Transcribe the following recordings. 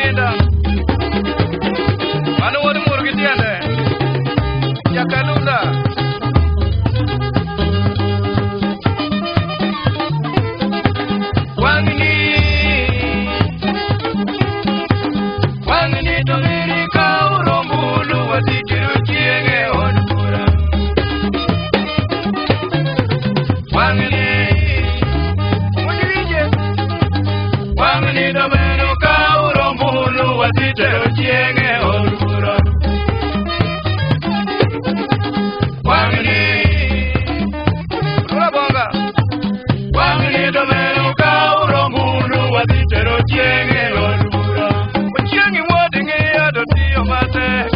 Inda. Mano wuod mur gi tiende. Jakalunda. Wang'ni. Wang'ni to miri ka urombulu wasitero chieng' e od bura. Wang'ni. Winje. Wang'ni to mero ka urombulu wasitero chieng' e od bura. Wang'ni. Rula bonga. Wang'ni to mero ka urombulu wasitero chieng' e od bura. Ochieng' wuod ng'iyo to tiyo matek.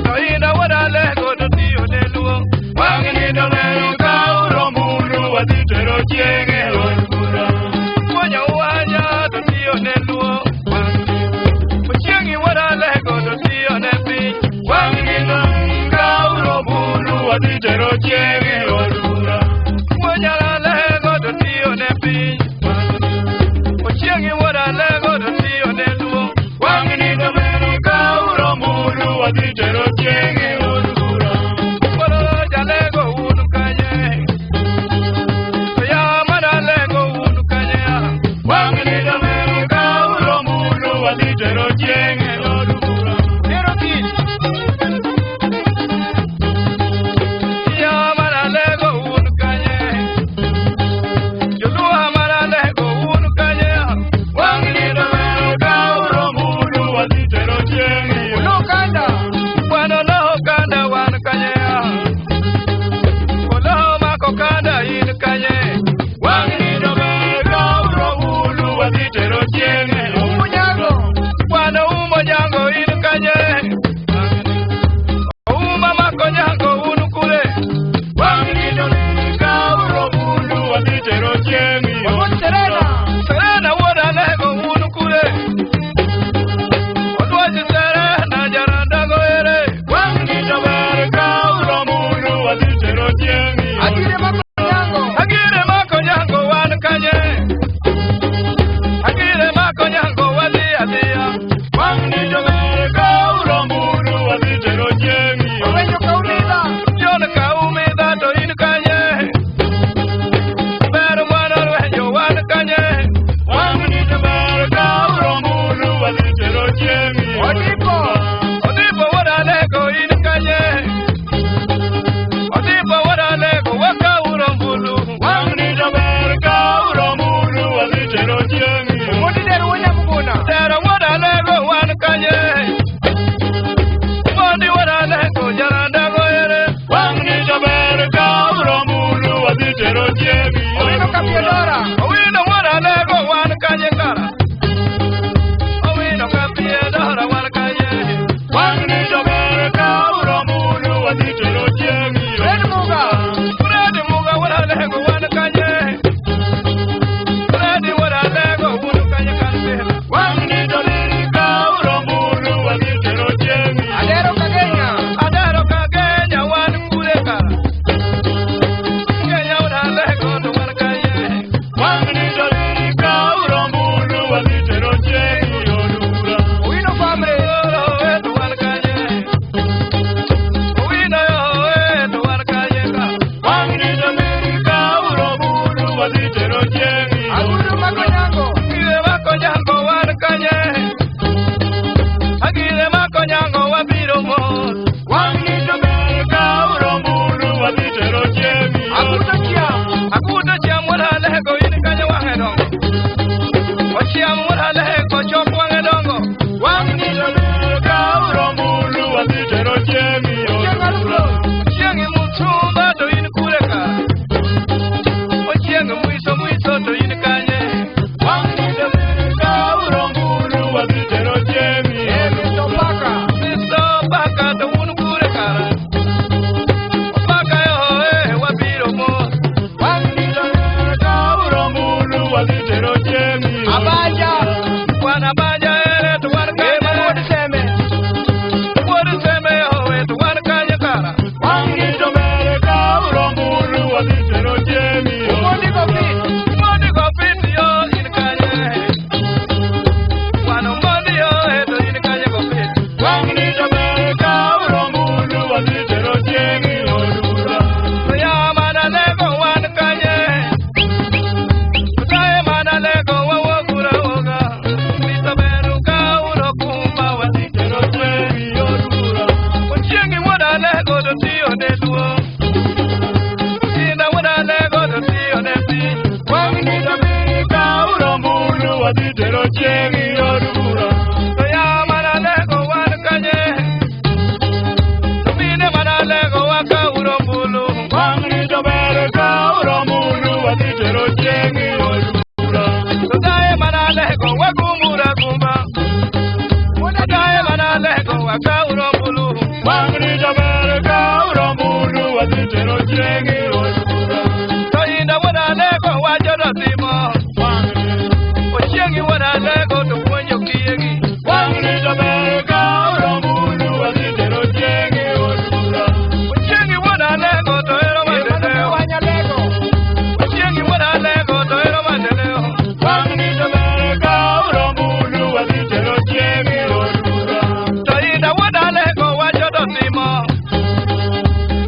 To inda wuod Alego to tiyo ne luo. Wang'ni to mero ka urombulu wasitero chieng' e od bura. Wuonyo wanya to tiyo ne luo. Ochieng' wuod Alego to tiyo ne piny. Wang'ni to ka urombulu wasitero chieng' e od bura. Wuonyo Alego to tiyo ne piny. Ochieng' wuod Alego to tiyo ne luo. Wang'ni to mero ka urombulu wasitero chieng' e od bura. Koro jalego un kanye? To ya mana Alego un kanye? Wang'ni to mero ka urombulu wasitero chieng' e od bura. Ero kich. Ya mana Alego un kanye? Joluo mana Alego un kanye? Wang'ni to mero ka urombulu wasitero chieng' e od bura. Wan oloho kanda wan kanye? Oloho mako kanda in kanye? Wang'ni to mero ka urombulu wasitero chieng' e od bura. Wan umo Wakauro mbulu. Wang'ni to ber kauro mbulu wadhi tero chieng' e od bura. To inda wuod Alego wacho to timo. Wang'ni, Ochieng' wuod Alego to puonjo kiegi. wang'ni to ber kauro mbulu wadhi tero chieng' e od bura. Ochieng' wuod Alego to ero maendeleo. Ochieng' wuod Alego to ero maendeleo. Wang'ni to ber kauro mbulu wadhi tero chieng' e od bura. To inda wuod Alego wacho to timo.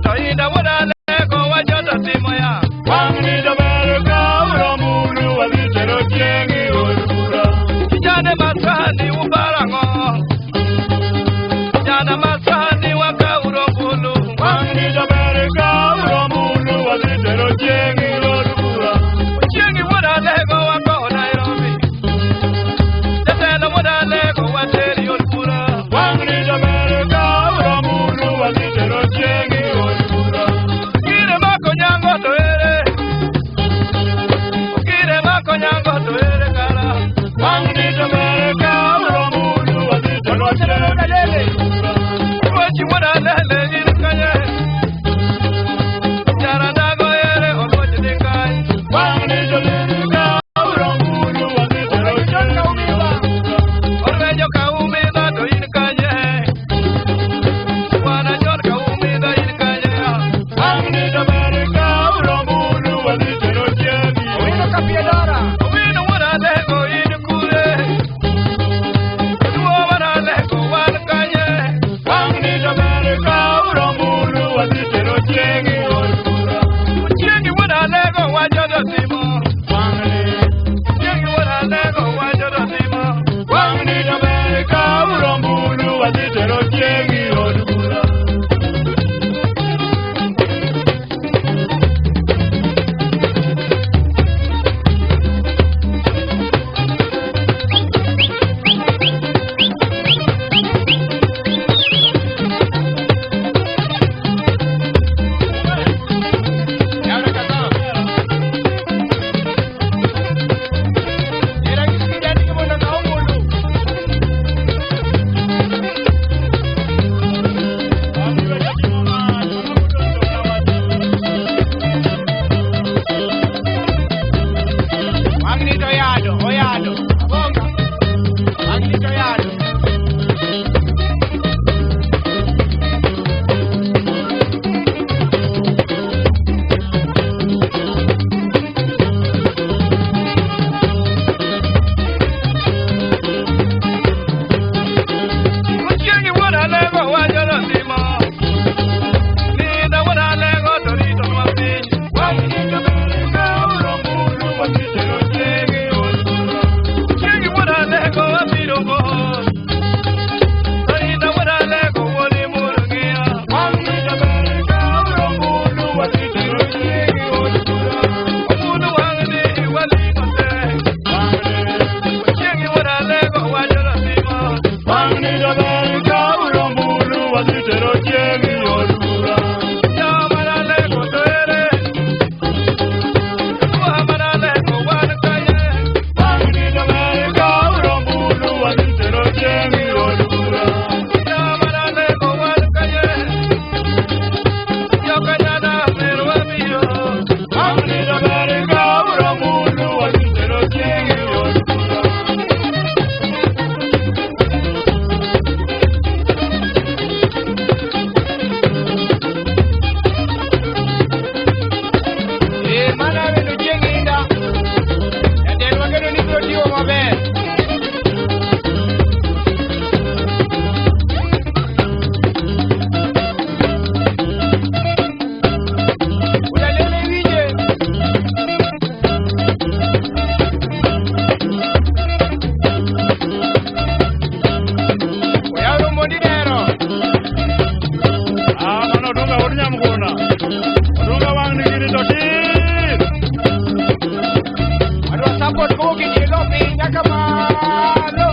To inda wuod Alego wacho to timo ya. Wang'ni to ber kauro mbulu wadhi tero chieng' e od bura. Kijana masani uparang'o? Kijana masani wakauro mbulu. Wang'ni to ber kauro mbulu wadhi tero chieng' e od bura. Ochieng' wuod Alego wakowo Nairobi. Jatelo wuod Alego wateri od bura. Wang'ni to ber kauro mbulu wadhi tero chieng' e od bura. Okire mako nyango to ere. Okire mako nyango to ere kara. Wang'ni to ber kauro mbulu wadhi tero chieng' e od bura. Oluochi wuod Alele in kanye? Jarandago ere oluochi ni kany? Wang'ni to ber kauro mbulu wadhi tero chieng' e od bura. Orwenyo ka umidha to in kanye? Bwana John ka umidha in kanye? Wang'ni to ber kauro mbulu wadhi tero chieng' e od bura. Owino wuod Alego in kure? Jaduo mar Alego wan kanye? Wang'ni to ber kauro mbulu wadhi tero chieng' e od bura. Ochieng' wuod Alego wacho to timo. Wang'ni, Ochieng' wuod Alego wacho to timo. wang'ni to ber kauro mbulu wadhi tero chieng' e od bura. Wang'ni to yado, oyado. Abonga. Wang'ni to yado. Ochieng' wuod Alego wacho to timo. Ninda wuod Alego to ritonwa piny. Wang'ni to ber kauro mbulu wadhi tero chieng' e od bura. Ochieng' wuod Alego wabiro mos. To inda wuod Alego wuod Murang'ia. Wang'ni to ber kauro mbulu wadhi tero chieng' e od bura. Ombulu wang'ni waling'o te. Wang'ni, Ochieng' wuod Alego wacho to timo. wang'ni to ber kauro mbulu wadhi tero chieng' e od bura. Jawa mar Alego to ere? Jawa mar Alego wan kanye? Wang'ni to ber kauro mbulu wadhi tero chieng' e od bura. Jawa mar Alego wan kanye? Jokanyana mer wabiro. Wang'ni to ber kauro mbulu wadhi tero chieng' e od bura. Eh, mana wendo chieng' inda. Jatendwa geno ni biro tiyo maber. Udalele winje. Oyaro mondi dero. Ah, mano odunga wuod Nyamguna. Odunga wang'ni gini to tin. Adwa support kowuok e tie go piny nyaka malo.